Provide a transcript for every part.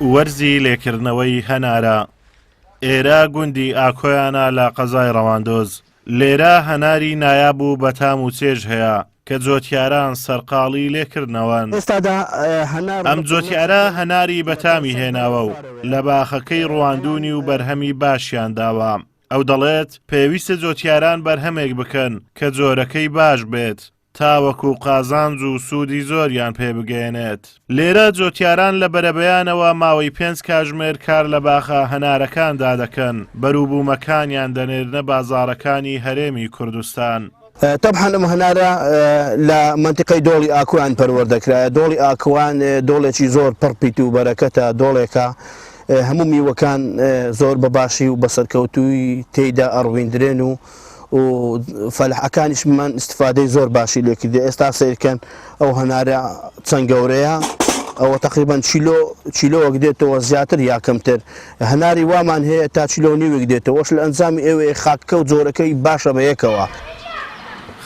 وەرزی لێکردنەوەی هەنارە. ئێرە گوندی ئاکۆیانە لە قەزای ڕەواندوز. لێرە هەناری نایاب و بەتام و چێژ هەیە کە جۆتیاران سەرقاڵی لێکردنەوەن. ئەم جۆتیارە هەناری بەتامی هێناوە و لە باخەکەی ڕواندوونی و بەرهەمی باشیان داوە. ئەو دەڵێت، پێویستە جۆتیاران بەرهەمێک بکەن کە جۆرەکەی باش بێت، تاوەکو قازانج و سوودی زۆریان پێ بگەیەنێت. لێرە جۆتیاران لە بەرەبەیانەوە ماوەی پێنج کاژمێر کار لە باخە هەنارەکاندا دەکەن، بەروبوومەکانیان دەنێرنە بازاڕەکانی هەرێمی کوردستان. تەبعەن ئەم هەنارە لە مەنتیقەی دۆڵی ئاکوان پەروەردە کرایە، دۆڵی ئاکوان دۆڵێکی زۆر پڕ پیت و بەرەکەتە، دۆڵێکە هەموو میوەکان زۆر بە باشی و بە سەرکەوتوویی تێیدا ئەڕویندرێن و و فەلحەکانیشمان ئیستفادەی زۆر باشی لێکردێ ئێستا سیرکەن ئەو هەنارە چەند گەورەیە ئەوە تقریبان چیلۆ چیلۆوەک دێتەوە زیاتر یا کەمتر هەناری وامان هەیە تا چیلۆ نیوێک دێتەوەش لە ئەنجامی ئێوەیە خاکەکە و جۆرەکەی باشە بە یەکەوە.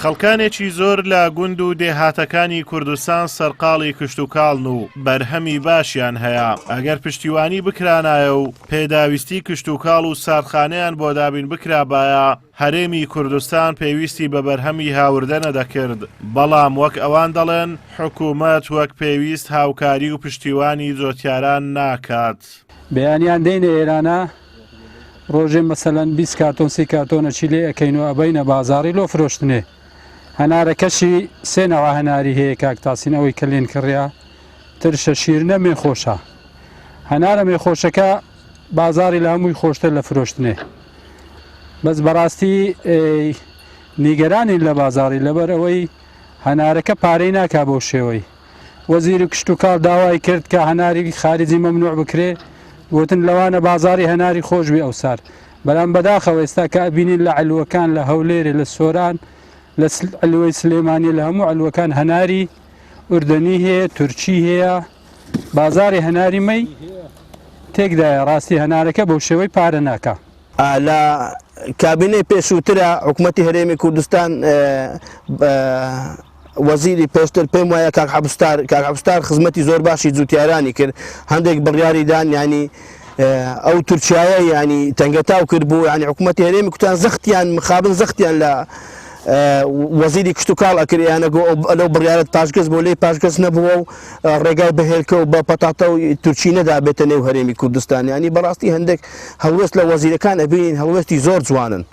خەڵکانێکی زۆر لە گوند و دێهاتەکانی کوردستان سەرقاڵی کشتوکاڵن و بەرهەمی باشیان هەیە، ئەگەر پشتیوانی بکرانایە و پێداویستی کشتوکاڵ و ساردخانەیان بۆ دابین بکرابایە، هەرێمی کوردستان پێویستی بە بەرهەمی هاوردە نەدەکرد، بەڵام وەک ئەوان دەڵێن حکومەت وەک پێویست هاوکاری و پشتیوانی جۆتیاران ناکات. بەیانیان دێینە ئێرانە ڕۆژێ مەسەلەن 20 کارتۆن سی کارتۆنە چی لێ ئەکەین و ئەبەینە بازاڕی لۆ فرۆشتنێ هەنارەکەشی سێ نەوە هەناری هەیە کاک تاسین ئەوەی کە لێن کڕیا ترشە شیرنە مێخۆشە هەنارە مێخۆشەکە بازاڕی لە هەمووی خۆشتر لە فرۆشتنێ بەس بەڕاستی نیگەرانین لە بازاڕی لەبەر ئەوەی هەنارەکە پارەی ناکا بەو شێوەی وەزیری کشتوکاڵ داوای کرد کە هەناری خارجی مەمنوع بکرێ وتن لەوانە بازاری هەناری خۆش بێ ئەوسار بەلام بەداخەوە ئێستا کە ئەبینین لە عەلوەکان لە هەولێرێ لە سۆران لە عەلوەی سلێمانی لە هەموو عەلوەکان هەناری ئوردەنی هەیە تورکی هەیە بازاری هەناری مەی تێکدایە ڕاستی هەنارەکە بەو شێوەی پارە ناکا. لە کابینەی پێشووترا حکومەتی هەرێمی کوردستان وەزیری پێشتر پێم وایە کاک عەبدولستار کاک عەبدولستار خزمەتی زۆر باشی جوتیارانی کرد هەندێک بڕیاری دان ینی ئەو تورکایە ینی تەنگەتاو کرد بوو ینی حکوومەتی هەرێمی کوتان زەختیان مخابن زەختیان لە وەزیری کشتتوکاڵ ئەکرد یانە گۆ لەو بڕیارەت پاشگەز بۆ لێی پاشگەز نەبووە و ڕێگای بە هێلکە و بە پەتاتە و تورکی نەدا بێتە نێو هەرێمی کوردستان ینی بەڕاستی هەندێک هەڵوێست لە وەزیرەکان ئەبینین هەڵوێستی زۆر جوانن.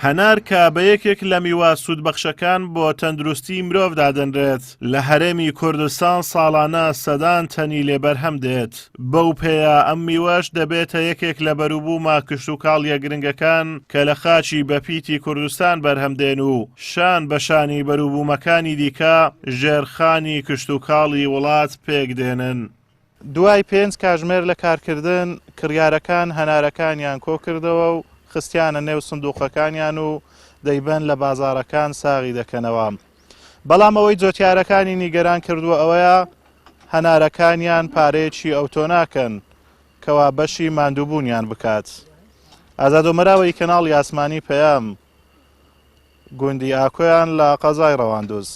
هەنار کە بە یەکێک لە میوە سوودبەخشەکان بۆ تەندروستی مرۆڤ دادەنرێت، لە هەرێمی کوردستان ساڵانە سەدان تەنی لێ بەرهەم دێت، بەو پێیە ئەم میوەش دەبێتە یەکێک لە بەروبوومە کشتوکاڵییە گرنگەکان کە لە خاکی بەپیتی کوردستان بەرهەم دێن و شان بە شانی بەروبوومەکانی دیکە ژێرخانی کشتوکاڵی وڵات پێکدێنن. دوای پێنج کاژمێر لە کارکردن، کڕیارەکان هەنارەکانیان کۆکردەوە و خستیانە نێو سندوقەکانیان و دەیبەن لە بازاڕەکان ساغی دەکەنەوە. بەڵام ئەوەی جۆتیارەکانی نیگەران کردووە ئەوەیە هەنارەکانیان پارەیەکی ئەوتۆ ناکەن کەوا بەشی ماندووبوونیان بکات. ئازاد ئۆمەراوەی کەناڵی ئاسمانی پەیام، گوندی ئاکۆیان لە قەزای ڕەواندوز.